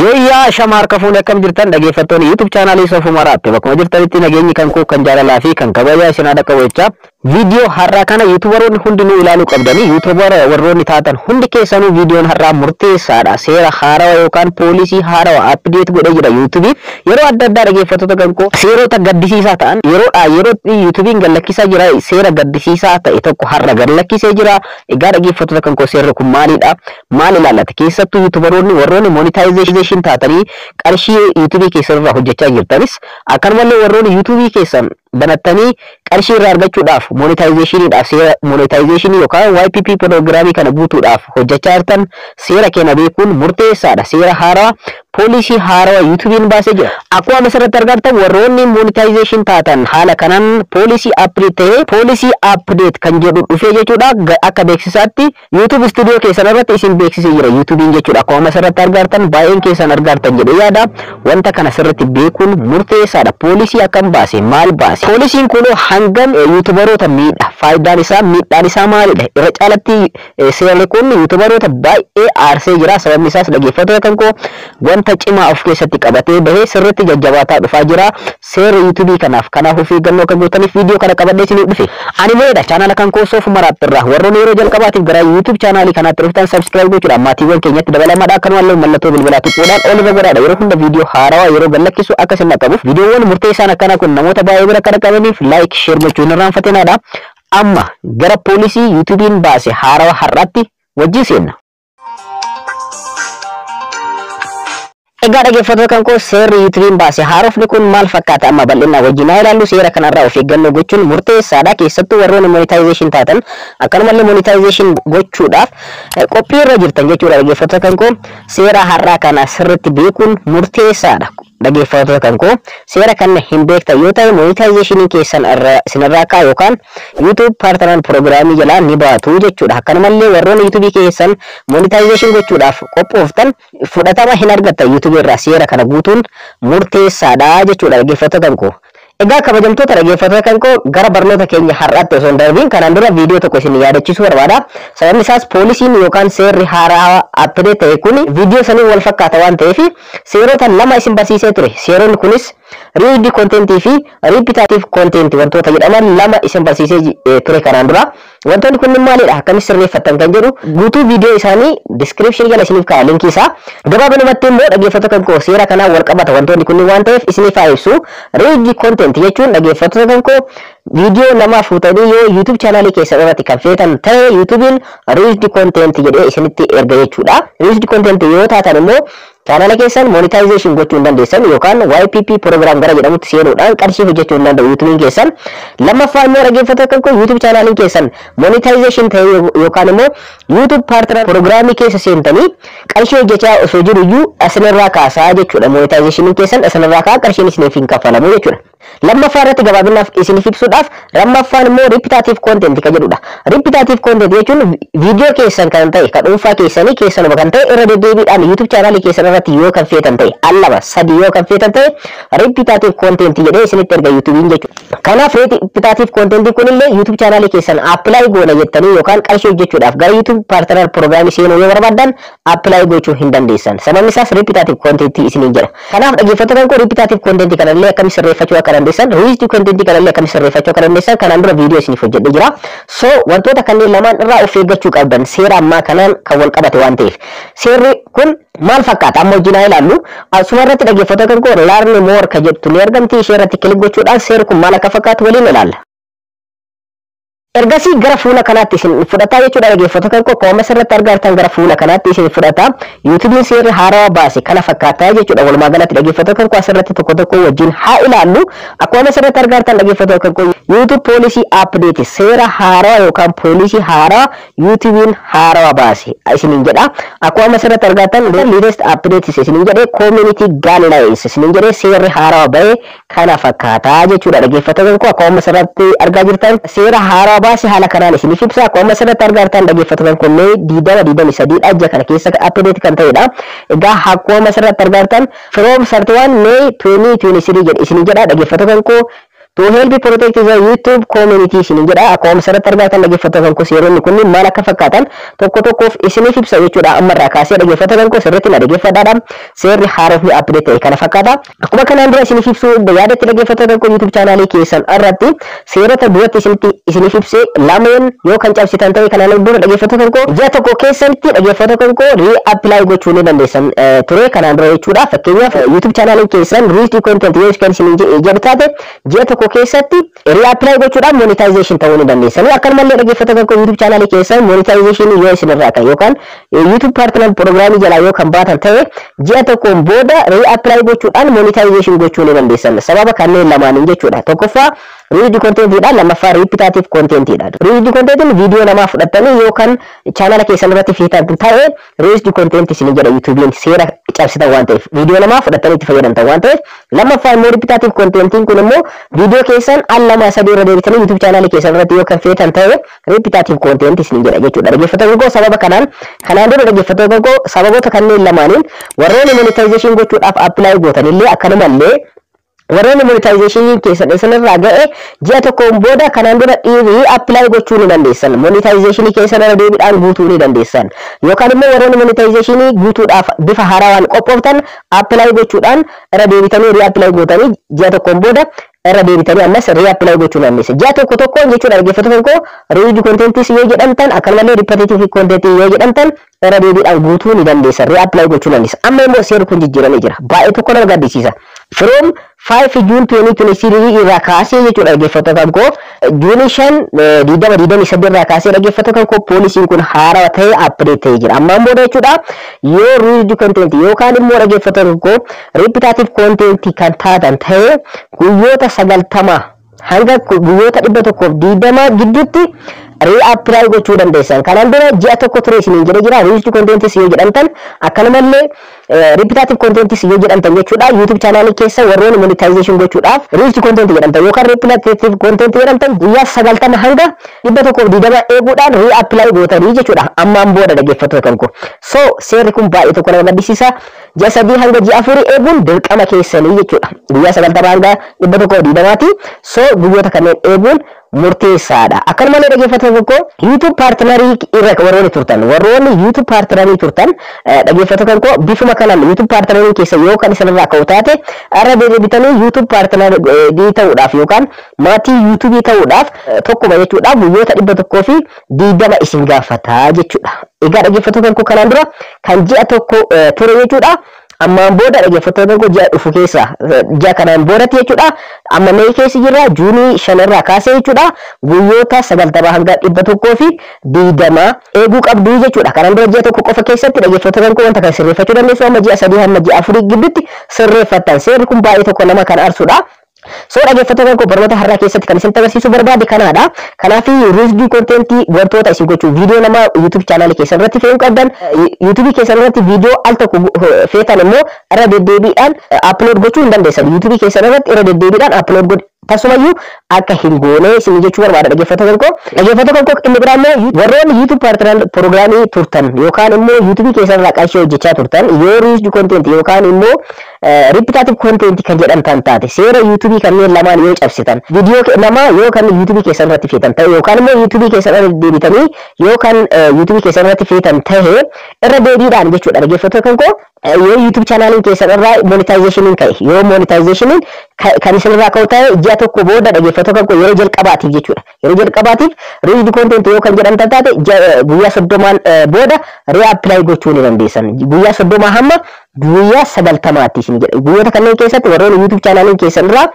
Yooyyaa shama harka fuunee, akkam jirtan dhaggeeffattoonni YouTube chaanaalii Soofumar App? Bakkuma jirtanitti nageenyi kan koo kan jaalalaa fi kan kabajaa isin haa dhaqqabu jechaa, viidiyoo har'aa kana YouTuberoonni hundinuu ilaaluu qabdanii. YouTubera warroonni taatan hundi keessanuu viidiyoon har'aa murteessaadha. Seera haarawaa yookaan policy haarawaa update godhee jira YouTube yeroo adda addaa. Dhaggeeffattoota kan koo, seerota gaddisiisaa ta'an yeroodhaa yerootti YouTubein gallakkisaa jira. Seera gaddisiisaa ta'e tokko har'a gallakkisee jira. Egaa dhaggeeffattoota kan koo, seerri kun maalidha? Maal ilaallata? Keessattuu YouTuberoonni warroonni monetization taatanii qarshii YouTube keessan irraa hojjechaa jirtanis, akkanumallee warroonni YouTube keessan banattanii qarshii irraa argachuudhaaf monetizationiidhaaf, seera monetization yookaan YPP programii kana guutuudhaaf hojjechaa jirtan, seera kana beekuun murteessaadha. Seera haarawaa, policy haarawaa YouTubein baasee jira. Akkuma asirratti argattan, warroonni monetization taatan haala kanaan policy update ta'ee, policy update kan jedhu dhufee jechuudha. Akka beeksisaatti YouTube Studio keessan irratti isin beeksisee jira YouTubein jechuudha. Akkuma asirratti argattan, baay'een keessan argattan jedhee yaada. Wanta kana sirriitti beekuun murteessaadha. Policy akkam baase? Maal baase? Policyn kun hangam YouTuberoota miidha? Faayidaan isaa, miidhaan isaa maalidha? Irra caalatti seerri kun YouTuberoota baay'ee aarsee jira. Sababni isaas, dhaggeeffattoota kan koo, wanta cimaa of keessatti qabatee bahee sirriitti jajjabaataa dhufaa jira. Seera YouTubeii kanaaf of eeggannoo akka gootaniif viidiyoo kana qabadhee isiniif dhufe. Ani mo'eedha chaanaala kan koo Soofumar App irraa. Warroonni yeroo jalqabaatiif gara YouTube chaanaalii kanaatti dhuftan subscribe gochuudhaan maatiiwwan keenyatti dabalamaadha. Akkanumallee mallattoo bilbilaa tuquudhaan ol irra godhaadha. Yeroo hunda viidiyoo haarawaa yeroo gallakkisu akka isin dhaqqabuuf, viidiyoowwan murteessaan akkanaa kun namoota baay'ee bira akka dhaqqabaniif like, share gochuu hin irraanfatinaadha. Amma gara policy YouTubein baase haarawaa har'aatti wajjin seenna. Egaa dhaggeeffattoota kan koo, seerri YouTubein baase haarofni kun maal fakkaata? Amma bal'inaa wajjin haa ilaallu. Seera kanarraa of eeggannoo gochuun murteessaadha. Keessattuu warroonni monetization taatan, akkanumallee monetization gochuudhaaf qophii irra jirtan jechuudha. Dhaggeeffattoota kan koo, seera har'aa kana sirriitti beekuun murteessaadha. Dhaggeeffattoota kan koo, seera kana hin beektan yoo ta'e, monetization keessan irra isinirraa ka'a yookaan YouTube Partner Programii jalaa ni baatu jechuudha. Akkanumallee warroonni YouTube keessan monetization gochuudhaaf qophooftan fudhatama hin argattan YouTube irraa. Seera kana guutuun murteessaadha jechuudha, dhaggeeffattoota kan koo. Egaa kabajamtoota dhaggeeffattoota kan koo, gara barnoota keenya har'aatti osoo hin darbiin kanaan dura viidiyoo tokko isin yaadachiisuu barbaada. Sababni isaas policyn yookaan seerri haaraa update ta'e kun viidiyoo sanii wal fakkaata waan ta'eef, seerota lama isin barsiisee ture. Seeronni kunis reused contentii fi repetitive content wantoota jedhaman lama isin barsiisee ture kanaan dura. Wantoonni kunniin maalidha? Akkamitti sirreeffattan kan jedhu guutuu viidiyoo isaanii description jala isiniif kaa'a linkii isaa. Gabaabumatti immoo, dhaggeeffattoota kan koo, seera kanaan wal qabata wantoonni kunniin waan ta'eef isiniif haa ibsu. Reused content jechuun, dhaggeeffattoota kan koo, viidiyoo namaa fuutanii yoo YouTube chaanaalii keessan irratti kan feetan ta'e, YouTubein reused content jedhee isinitti erga jechuudha. Reused content yoo taatan immoo chaanaala keessan monetization gochuu hin dandeessan yookaan YPP program gara jedhamutti seenuudhaan qarshii hojjechuu hin danda'u YouTubein keessan. Lammaffaa immoo, dhaggeeffattoota kan koo, YouTube chaanaaliin keessan monetization ta'e yookaan immoo YouTube Partner Programii keessa seentanii qarshii hojjechaa osoo jiru iyyuu isinirraa kaasaa jechuudha. Monetization keessan isinirraa kaa, qarshiin isiniif hin kaffalamu jechuudha. Lammaffaa irratti gabaabinaaf isiniif ibsuudhaaf, lammaffaan immoo repetitive content kan jedhudha. Repetitive content jechuun viidiyoo keessan kan ta'e, kan dhuunfaa keessanii keessanuma kan ta'e, irra deddeebiidhaan YouTube chaanaalii keessan irratti yoo kan feetan ta'e, al lama sadi yoo kan feetan ta'e, repetitive content jedhee isinitti erga YouTubein jechuudha. Kanaaf repetitive content kunillee YouTube chaanaalii keessan apply goona jettanii yookaan qarshii hojjechuudhaaf gara YouTube Partner Programii seenuu yoo barbaaddan apply gochuu hin dandeessan. Sababni isaas repetitive content isiniin jedha. Kanaaf dhaggeeffattoota kan koo, repetitive content kanallee akkamitti sirreeffachuu akka dandeessan, reused content kanallee akkamitti sirreeffachuu akka dandeessan kanaan dura viidiyoo isiniif hojjedhee jira. So wantoota kanneen lamaan irraa of eeggachuu qabdan seera ammaa kanaan kan wal qabate waan ta'eef. Seerri kun maal fakkaata? Amma wajjin haa ilaallu. Asuma irratti, dhaggeeffattoota kan koo, learn more ka jettu ni argamti. Ishee irratti click gochuudhaan seerri kun maal akka fakkaatu waliin ilaalla. Ergasii gara fuula kanaatti isin fudhataa jechuudha, dhaggeeffattoota kan koo. Akkuma asirratti argartan gara fuula kanaatti isin fudhata. YouTubein seerri haarawaa baase kana fakkaataa jechuudha. Walumaa galatti, dhaggeeffattoota kan koo, asirratti tokko tokko wajjin haa ilaallu. Akkuma asirratti argartan, dhaggeeffattoota kan koo, YouTube policy update, seera haarawaa yookaan policy haarawaa YouTubein haarawaa baase isiniin jedha. Akkuma asirratti argartan latest updates isiniin jedhe, community guidelines isiniin jedhe, seerri haarawaa bahe kana fakkaataa jechuudha. Dhaggeeffattoota kan koo, akkuma asirratti argaa jirtan seera haarawaa baase haala kanaan isiniif ibsa. Akkuma asirratti argartan, dhaggeeffattoota kan koo, 2023 ji'a kana keessa update kan ta'edha. Egaa akkuma asirratti argartan from 31 May 2023 jedhe isiniin jedha, dhaggeeffattoota kan koo. To help protect the YouTube community isin jedha. Akkuma asirratti argatan, dhaggeeffattoota kan koo, seeronni kunniin maal akka fakkaatan tokko tokkoof isiniif ibsa jechuudha. Ammarraa kaasee, dhaggeeffattoota kan koo, sirriitti na dhaggeeffadhaadha. Seerri haarofni update ta'e kana fakkaata. Akkuma kanaan dura isiniif ibsuu yaadatti, dhaggeeffattoota kan koo, YouTube chaanaalii keessan irratti seerota duratti isinitti isiniif ibsee lameen yoo kan cabsitan ta'e, kanaan dura, dhaggeeffattoota kan koo, ji'a tokko keessatti, dhaggeeffattoota kan koo, re-apply gochuu ni dandeessan ture kanaan dura jechuudha. Fakkeenyaaf, YouTube chaanaaliin keessan reused content yoo kan isin jedhu taate, ji'a tokko keessatti re-apply gochuudhaan monetization ta'uu ni dandeessan. Akkanumallee, dhaggeeffattoota kan koo, YouTube chaanaalii keessan monetization yoo isin irraa ka'e yookaan YouTube partner programii jalaa yoo kan baatan ta'e, ji'a tokkoon booda re-apply gochuudhaan monetization gochuu ni dandeessan. Sababa kanneen lamaaniin jechuudha. Tokkoffaa reused contentidha, lammaffaa repetitive contentidha. Reused contentiin viidiyoo namaa fudhattanii yookaan chaanala keessan irratti feetan ta'e, reused content isin jedha YouTube'n, seera cabsitan waan ta'eef, viidiyoo namaa fudhattanii itti fayyadamtan waan ta'eef. Lammaffaa immoo repetitive contentiin kun immoo viidiyoo keessan al lama sadii irra deebitanii YouTube chaanalii keessan irratti yoo kan feetan ta'e, repetitive content isin jedha jechuudha. Dhaggeeffattoota koo, sababa kanaan kanaan dura, dhaggeeffattoota koo, sababoota kanneen lamaaniin warroonni monetization gochuudhaaf apply gootanillee, akkanumallee warroonni monetization keessan isinirraa ga'e, ji'a tokkoon booda kanaan dura re-apply gochuu ni dandeessan. Monetization keessan irra deebiidhaan guutuu ni dandeessan. Yookaan immoo warroonni monetization guutuudhaaf bifa haarawaan qophooftan, apply gochuudhaan irra deebitanii re-apply gootanii ji'a tokkoon booda irra deebitanii ammas re-apply gochuu dandeessan. Ji'a tokko tokkoon jechuudha, dhaggeeffattoota koo, reused contentis yoo jedhamtan, akkanumallee repetitive content yoo jedhamtan, irra deebiidhaan guutuu ni dandeessan, re-apply gochuu dandeessan. Amma immoo seerri kun jijjiiramee jira. Baay'ee tokko nama gaddisiisa. From 5 June 2023 irraa kaasee jechuudha, dhaggeeffattoota koo, Juunii 5 2023 irraa kaasee, dhaggeeffattoota koo, poolisiin kun haarawaa ta'ee update ta'ee jira. Ammaan booda jechuudha, yoo reused content yookaan immoo, dhaggeeffattoota koo, repetitive content kan taatan ta'e, guyyoota 90 hanga guyyoota 120 gidduutti re-apply gochuu dandeessan. Kanaan dura ji'a tokko ture isiniin jedhee jira. Reused contentis yoo jedhamtan, akkanumallee repetitive contentis yoo jedhamtan jechuudha. YouTube channel keessa warroonni monetization gochuudhaaf reused content jedhamtan yookaan repetitive content jedhamtan, guyyaa 90 hanga 120 eeguudhaan re-apply gootanii jechuudha. Ammaan booda, dhaggeeffattoota kan koo. So seerri kun baay'ee tokko nama gaddisiisa. Ji'a 3 hanga ji'a 4 eeguun dirqama keessanii jechuudha. Guyyaa 90 hanga 120ti. So guyyoota kanneen eeguun murteessaadha. Akkanumallee, dhaggeeffattoota tokko, YouTube partnerii irra warroonni turtan, warroonni YouTube partnerii turtan, dhaggeeffattoota koo, bifuma kanaan YouTube partnerii keessa yoo kan isinirraa ka'u taate, irra deebitanii YouTube partnerii ta'uudhaaf yookaan maatii YouTube ta'uudhaaf tokkuma jechuudha, guyyoota 120 isin gaafata jechuudha. Egaa, dhaggeeffattoota koo, kanaan dura kan ji'a tokko ture jechuudha. Ammaan booda, dhaggeeffattoota koo, ji'a dhufu keessa, ji'a kanaan boodatti jechuudha. Amma Mee keessa jirra, Juunii 5 irraa kaasee jechuudha, guyyoota 90 hanga 120 eeguu qabdu jechuudha. Kanaan dura ji'a tokko qofa keessatti, dhaggeeffattoota koo, wanta kana sirreeffachuu dandeessu. Amma ji'a 3 hamma ji'a 4 gidduutti sirreeffattan. Seerri kun baay'ee tokko nama kan aarsudha. So dhaggeeffattoota koo, barnoota har'aa keessatti kan isinitti agarsiisuu barbaade kanaadha. Kanaaf reused contentii wantoota isin gochuu, viidiyoo namaa YouTube chaanaalii keessan irratti fe'uu qabdan, YouTube keessan irratti viidiyoo al tokko feetan immoo irra deddeebiidhaan upload gochuu hin dandeessan. YouTube keessan irratti irra deddeebiidhaan upload godhu tasumayyuu akka hin goone isin jechuu barbaada, dhaggeeffattoota koo. Dhaggeeffattoota koo, inni biraa immoo warroonni YouTube partner programii turtan yookaan immoo YouTube keessan irraa qarshii hojjechaa turtan, yoo reused content yookaan immoo repetitive content kan jedhamtan taate, seera YouTube kanneen lamaan yoo cabsitan, viidiyoo namaa yoo kan YouTube keessan irratti feetan ta'e yookaan immoo YouTube keessan irra deebitanii yoo kan YouTube keessan irratti feetan ta'e, irra deebiidhaan jechuudha, dhaggeeffattoota koo, yoo YouTube chaanaaliin keessan irraa monetizationiin ka'e, yoo monetizationiin kan isin irraa ka'u ta'e, ji'a tokko booda, dhaggeeffattoota koo, yeroo jalqabaatiif jechuudha, yeroo jalqabaatiif reused content yoo kan jedhamtan taate, guyyaa 30n booda re-apply gochuu ni dandeessan. Guyyaa 30 hamma guyyaa 90tti isin jedha. Guyyoota kanneen keessatti warroonni YouTube chaanaaliin keessan irraa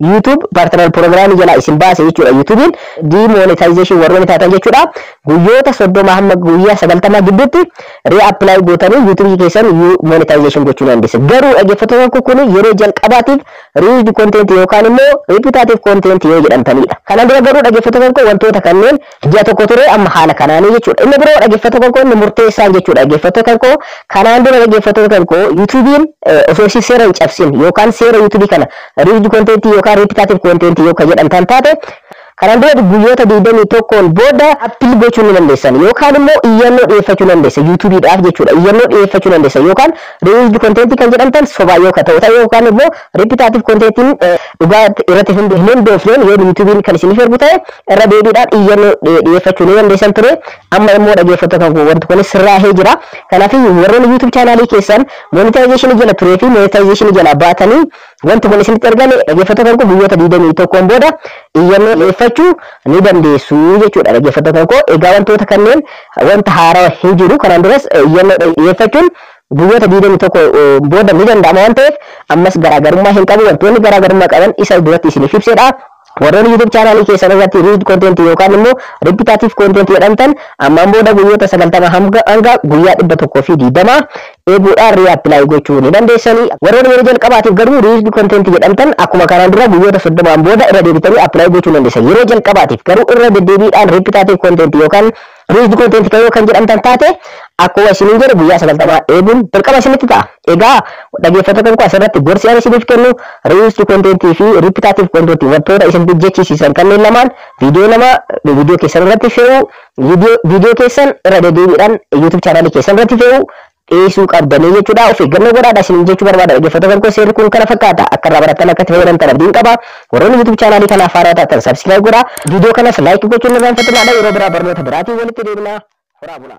YouTube partner programii jalaa isin baase jechuudha, YouTubein demonetization warroonni taatan jechuudha, guyyoota 30 hamma guyyaa 90 gidduutti re-apply gootanii YouTube keessan monetization gochuu ni dandeessan. Garuu, dhaggeeffattoota koo, kun yeroo jalqabaatiif reused content yookaan immoo repetitive content yoo jedhamtanidha. Kanaan dura garuu, dhaggeeffattoota koo, wantoota kanneen ji'a tokko ture, amma haala kanaanii jechuudha. Inni biroo, dhaggeeffattoota koo, inni murteessaan jechuudha, dhaggeeffattoota koo, kanaan dura, dhaggeeffattoota koo, YouTubein osoo isin seera hin cabsin yookaan seera YouTube kana reused content yookaan repetitive content yoo kan jedhamtan taate, Kanaan dura guyyoota 21n booda appeal gochuu ni dandeessan yookaan immoo iyyannoo dhiyeeffachuu dandeessa YouTubeiidhaaf jechuudha. Iyyannoo dhiyeeffachuu dandeessa yookaan reused content kan jedhamtan sobaa yoo ta'u ta'e yookaan immoo repetitive contentiin dhugaa irratti hin hundoofneen yoo YouTubeiin kan isiniif ergu ta'e, irra deebiidhaan iyyannoo dhiyeeffachuu ni dandeessan ture. Amma immoo, dhaggeeffattoota kan, wanti kun sirraahee jira. Kanaafuu warroonni YouTube channelii keessan monetization jala turee fi monetization jala baatanii wanti kun isinitti ergame, dhaggeeffattoota kan, guyyoota 21n booda iyyannoo dhiyeeffachuu ni dandeessu jechuudha, dhaggeeffattoota kan. Egaa wantoota kanneen wanta haaraa hin jiru. Kanaan duras iyyannoo dhiyeeffachuun guyyoota 21 booda ni danda'ama waan ta'eef, ammas garaagarummaa hin qabu. Wantoonni garaagarummaa qaban isa duratti isiniif ibsedha. Warroonni YouTube channelii keessan irratti reused content yookaan immoo repetitive content jedhamtan, ammaan booda guyyoota 90 hanga guyyaa 120 eeguudhaan reapply gochuu ni dandeessanii. Warroonni yeroo jalqabaatiif garuu reused content jedhamtan, akkuma kanaan dura guyyoota 30n booda irra deebitanii apply gochuu dandeessan. Yeroo jalqabaatiif garuu irra deddeebiidhaan repetitive content yookaan reused content yoo kan jedhamtan taate, akkuma isiniin jedhe guyyaa 90 eeguun dirqama isinitti ta'a. Egaa dhaggeeffattoota koo, asirratti gorsi ani isiniif kennu, reused content fi repetitive content wantoota isin jechisiisan kanneen lamaan, viidiyoo nama viidiyoo keessan irratti fe'uu, viidiyoo keessan irra deddeebiidhaan YouTube channelii keessan irratti fe'uu dhiisuu qabdanii jechuudha. Of eeggannoo godhaadha isin jechuu barbaada. Dhaggeeffattoota koo, seerri kun kana fakkaata. Akka irraa barattan, akka itti fayyadamtan abdiin qaba. Warroonni YouTube channelii kanaaf haaraa taatan subscribe godhaa. Viidiyoo kanas like gochuun irraanfatinaa. Yeroo biraa barnoota biraatiin walitti deebina. Horaa bulaa.